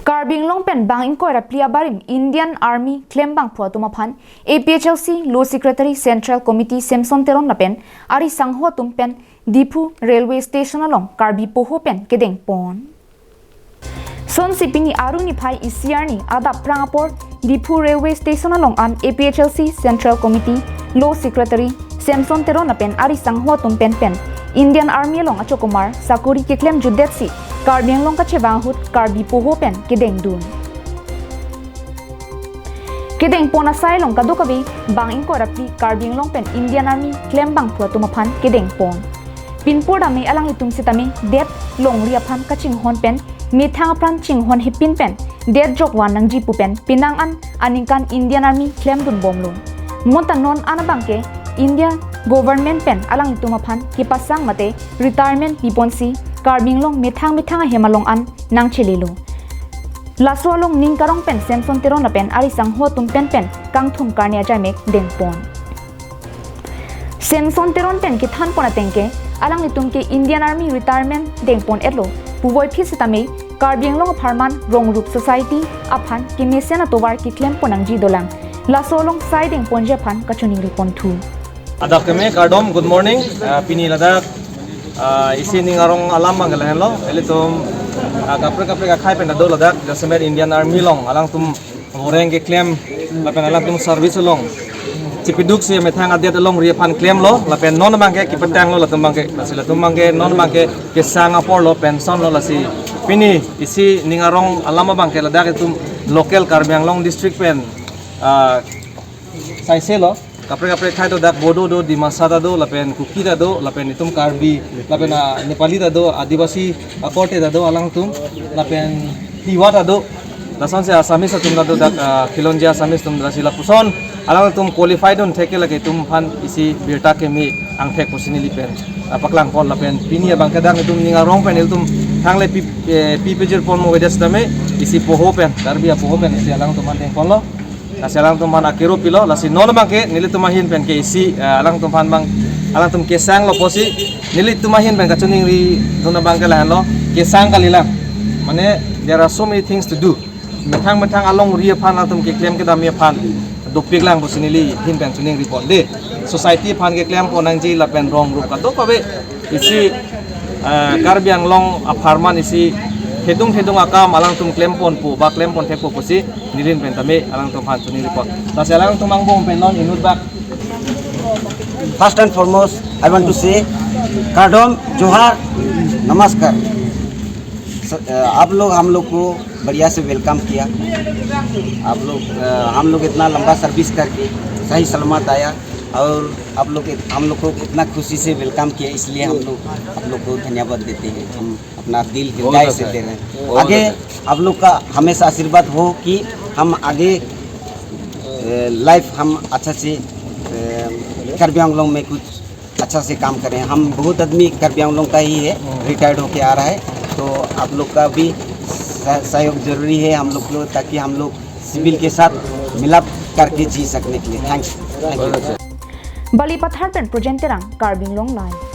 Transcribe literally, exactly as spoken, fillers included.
Karbi Anglong pen bang ingkoi ra phli abarim Indian Army klembangphu atum aphan A P H L C Law Secretary Central Committee Samson Teron lapen ari sangho atum pen Diphu Railway Station along Karbi poho pen kedengpon. Sonsi pini Aru niphai isi arni adap phrang apor Diphu Railway Station along an A P H L C Central Committee Law Secretary Samson Teron lapen ari sangho atum pen pen Indian Army along achokomar sakori keklem jutdetsi Karbi Anglong kachevang ahut Karbi poho pen kedengdun. Kedengpon asai along kadokave bang ingkoi ra phli Karbi Anglong pen Indian Army klembangphu atum aphan kedengpon. Pinpur dame alanglitum sitame det longri aphan kachinghon pen methang apran chinghon hepin pen det jokvan nangji pu pen penang an aningkan Indian Army klemdun bomlo. Mo ta non an abangke India government pen alanglitum aphan kepasang mate retirement piponsi Karbi Anglong methang methang ahem along an nangchelelo. Laso along ning karong pen Samson Teron lapen ari sangho atum pen pen kangthum karne ajaimek dengpon. Samson Teron pen kethanpon ateng ke alanglitum ke Indian Army retirement dengpon-etlo puvoiphit sitame Karbi Anglong apharman rong rup society aphan kemesen atovar keklempon nangji dolang. Laso along sai dengponji aphan kachoningriponthu. Adap keme kardom, good morning. Ah, pini ladak, ah, isi ning arong alam abang ke lahenlo. Ilitum, ah, kaprek kaprek akhai pen ta do ladak, jasemet Indian Army along alangtum voreng keklem lapen alangtum service along chepiduksi methang adet alongri aphan klemlo lapen non abangke kepetanglo latum abangke, lasi latum abangke non abangke kesang aporlo, pensionlo, lasi pini isi ning arong alam abangke ladak itum local Karbi Anglong district pen, ah, saiselo, kaprek kaprek akhai do, dak Bodo do, Dimasa ta do, lapen Kuki ta do, lapen itum Karbi, lapen, ah, Nepali ta do, Adivasi akorte ta do alangtum, lapen Tiwa ta do, lasonsi Assamese atum ta do, dak, ah, Khilonjia Assamese atum, lasi lapuson alangtum qualified un theke lake itum aphan isi birta keme angthek pusi neli pen, ah, paklangpon lapen pini abangke dak itum ning arong pen ilitum thangle pi, eh, pi pejirpon mo avedet sitame isi poho pen, Karbi apoho pen isi alangtum aphan dengponlo. Lasi alangtum aphan akero pilo, lasi non abangke nelitum ahin pen ke isi, eh, alangtum aphan abang, alangtum kesanglo pusi nelitum ahin pen kachoningripon abangke lahenlo, kesang kalilang. Mane, there are so many things to do. Methang methang alongri aphan alangtum keklem kedamji aphan dopiklang pusi neli ahin pen choningriponde. Society aphan keklempon nangji lapen rong rup kadokave isi, eh, Karbi Anglong apharman isi thedung thedung akam alangtum klemponpo ba klempon thekpo pusi neli ahin pen tame alangtum aphan choningripon. Lasi alangtum angbong pen non inut bak. First and foremost, I want to say, Kardom, Johar, Namaskar. स-, अ, आप लोग हम लोग को बढ़िया से वेलकम किया। आप लोग, अ, हम लोग इतना लंबा सर्विस करके सही सलामत आया और आप लोग इत-, हम लोग को इतना खुशी से वेलकम किया, इसलिए हम लोग आप लोग को धन्यवाद देते हैं। हम अपना दिल बहुत हृदय अच्छा से है। दे रहे हैं। बहुत आगे अच्छा है। आप लोग का हमेशा आशीर्वाद हो कि हम आगे, अ, लाइफ हम अच्छा से, अ, कार्बी आंगलोंग में कुछ अच्छा से काम करें। हम बहुत आदमी कार्बी आंगलोंग का ही है, रिटायर्ड होके आ रहा है, तो आप लोग का भी सह-, सहयोग जरूरी है हम लोग को, ताकि हम लोग सिविल के साथ मिलाप करके जी सकने के लिए। Thanks, thank you. Balipathar pen Projen Terang, Karbi Anglong Live.